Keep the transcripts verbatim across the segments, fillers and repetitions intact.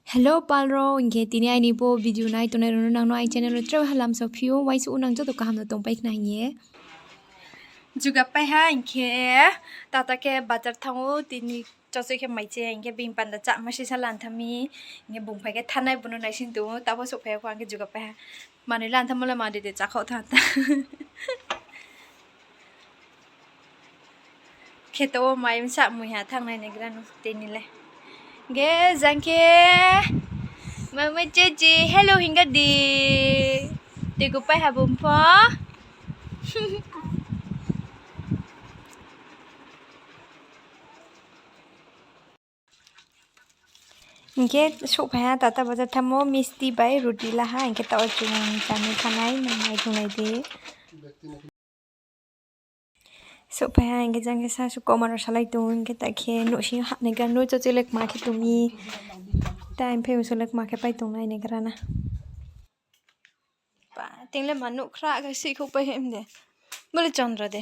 Hello pal rao, hing khe tini aini bo video nai tongnai rao no nang no aini channel wo tre halam sao phi ou, uaingsouh nang joto kaham no tongpai khna hing ye. Juga pai ha, hing khe tata khe bazar thanng ou, tini chochoi khe mai che, hing khe bini panda cháma sisa lantha mi, hing khe bung phai khe thanngnai bung no naising tong ou, tabo souhphai ya kho, ang khe juga pai ha. Manoi lantha mo le ma de de, chákhaoh thanng ta. Kheto wo mai bsa muiha thanngnai naigra no tini le. Hing khe jang khe mama chechi hello hingga di. Tei kupai ha bung pho. Hing khe souhphai ha tata bazar thanngmo misti bai ruti la ha, hing khe taoh chung chani thanai, nang nai tongnai di. Souhphai ha, hing khe jang khe sa su koma rao salai tong ou, hing khe ta khe nouhsing yo hah naigra no chochoi le kma khe tong mi. Time phai uso le kma khe pai tongnai naigra na. Ba, ting le ma nuh khra khe sihkhouh pai him de. Bo le chondro de.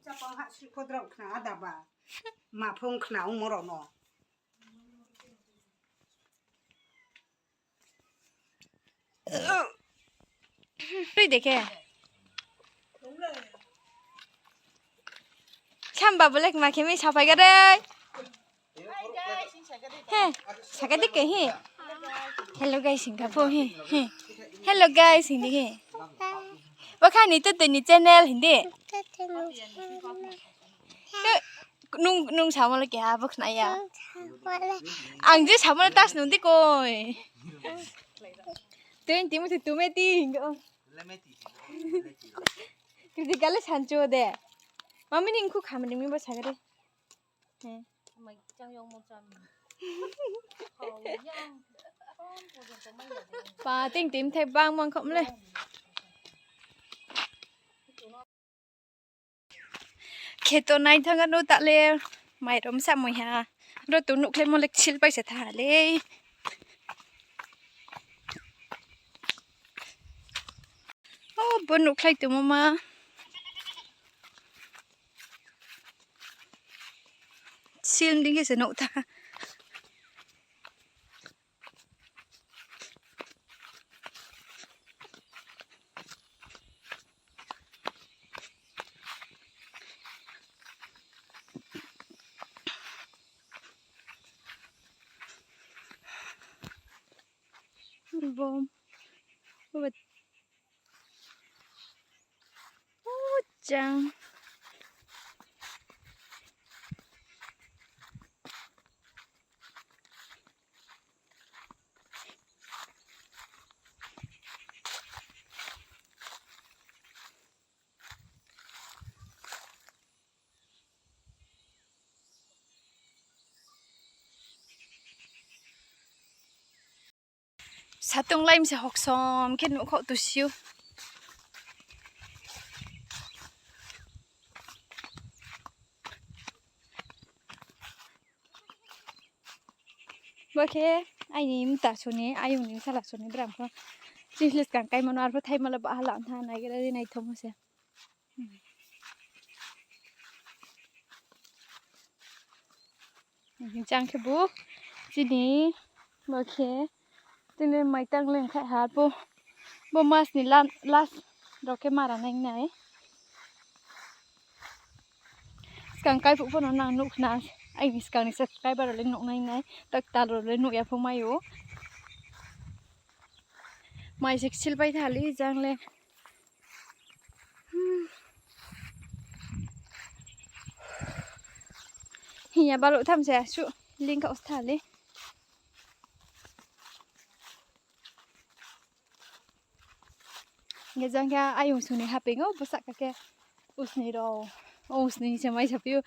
Chapang hah sihkhodrao khna ada ba. Ma phung khna ongmo rao no. Tui de khe. Samba bo le kma khe mi saphai ga dei. He, saka di ke he. Hello guys, hing kha pho he, he. Hello guys, hing di he. Bo kha ni Tutu ni channel hing di. Nung, nung samo le keha bo khna ya. Ang je samo le tas nung di koi. Tui timo se tume ti hing o. Kritika le sancho de. Mami ni nkhu khamri mi bo saka di. Pa, ting tim thai bang bang khom le. Kheto nai thang ano ta le, mai rom sa mui ha. Ro tu nuh khlai mo le ksil pai se tha le. O, bo nuh khlai tongmo ma. Sil ding khe se nuh tha. Bom. Uchang. Satung lai mi se hoksom khe nuh khaoh tu siu. Bo khe aini mta soni, ayong ni sala soni brang pho. Chini le skang kaimo no arpho thaimo le baha la tha nai gra di naithomo se. Jang khe bo chini, bo khe chini maitang leng khai ha bo, bo mas ni la-, last rao khe mara nai nai. Skang kaiphuh pho no nang nuh khna, aini skang ni subscriber rao le nuh nai nai, tak tal rao le nuh ya pho mai ou. Mai se ksil pai tha le jang le. Hing ya baluh tham se asuh ling khaoh se tha le. Hing khe jang khe ayong sung ni haping o, bwsahka khe usni rao, o usni se mai saphi ou,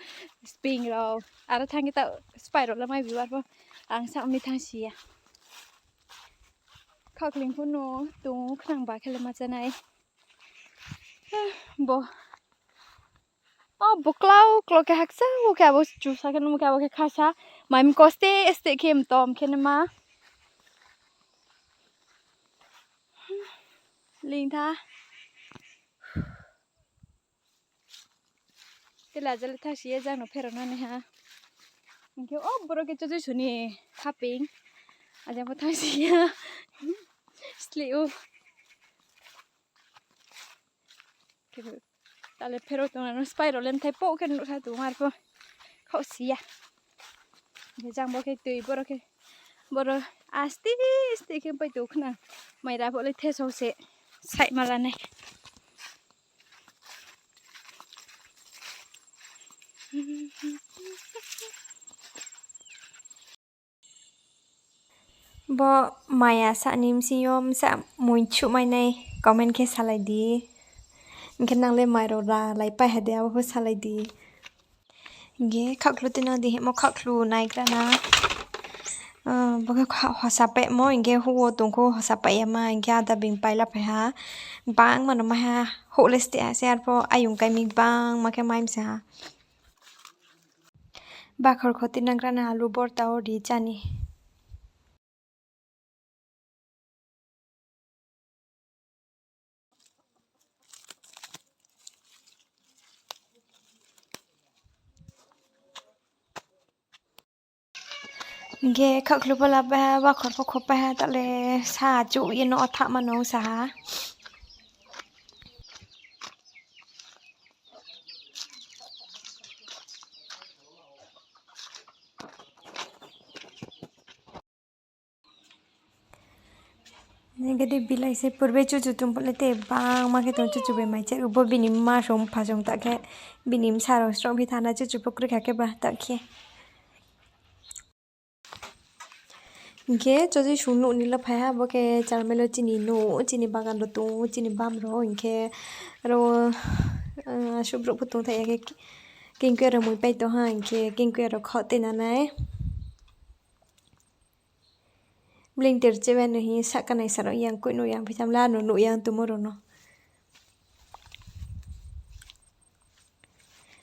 spring rao, aro thanng khe ta spy rao le mai bi war pho, ang sa mi thanng si ya. Khaohkling pho no tong ou, khnang ba khe le ma chá nai. Bo. O, bo klau, klau khe hakcha, o khe abo chusa khe nung khe abo khe khasa. Mai mko ste, ste khe mtom khe nima. Ling tha. Tela jale thasi ye jang no pherao nani ha. Hing khe o boro khe Chojoisu ni haping. Aja pho thanng si ya. Slih ou. Khe bo, tale pherao tong na no spy rao le mthai pho khe nuh sa tong ar pho. Khaoh si ya. Khe jang bo khe tui boro khe. Boro asti asti khe pai tong khna. Mai ra pho le thesao se. Saih ma la nai. Bo maya sa ni bsing yo bsa mui chuhmai nai comment khe salai di. Hing khe nang le mai rao ra lai pai ha de abo pho salai di. Hing khe khakhlu tuinang di hingmo khakhlu naigra na. Ah, bo khe kha-, hosa paimo, hing khe houh wo tong kho hosa pai ya ma, hing khe ada being pai la phai ha. Bangma no mai ha, houh le ste ha se arpho ayong kai mi bangma khe mai msa ha. Bakhor kho tuinang gra na alu borta wo ri chá ni. Hing khe khakhlu pho la pai ha, bakhor pho kho pai ha, tale sa chouh ye no thahma no sa ha. Nai khe di bilai se purbe chuchu tong pho le te bangma khe tong chuchu bai mai che. Bo bini mma song mpha song ta khe bini bsa rao sroh phi thana chuchu pho kroi kha khe ba ta khe. Hing khe chojoi sung nuh ni la phai ha, bo khe chalmailo chini nuh, chini bagan rao tong, chini bam rao, hing khe aro, ah, asuh brouh pho tong thaih ya khe kengkuya rao mui pai tong ha, hing khe kengkuya rao khaoh tuina nai. Bling ter chebe no hing sahka nai sa rao yang koih nuh yang phi tham la no nuh yang tongmo rao no.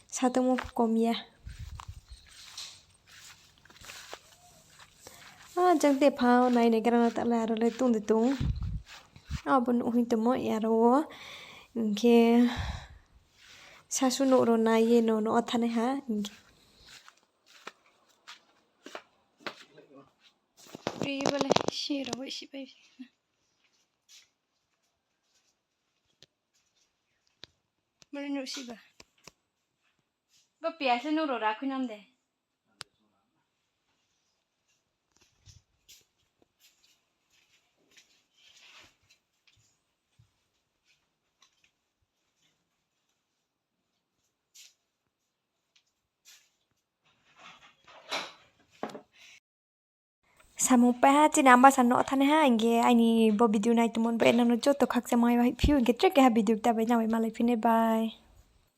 Satongmo pho kom ya. Ah, jang te phao nai nai gra no ta le aro le tong de tong. Abo nuh hing tongmo ya aro wo. Hing khe sasu nuh rao nai ye no no thanai ha. Hing khe pri bale si rao bai si pai. Bale nuh si ba. Bo pia se nuh rao ra khui nam de. Samung pai ha, chini ambasa no thanai ha, hing khe aini bo video nai tongmo bai nang no joto khakchangmo hai phiouh, hing khe tre keha video kta bai nang bai malai phi nai, bye.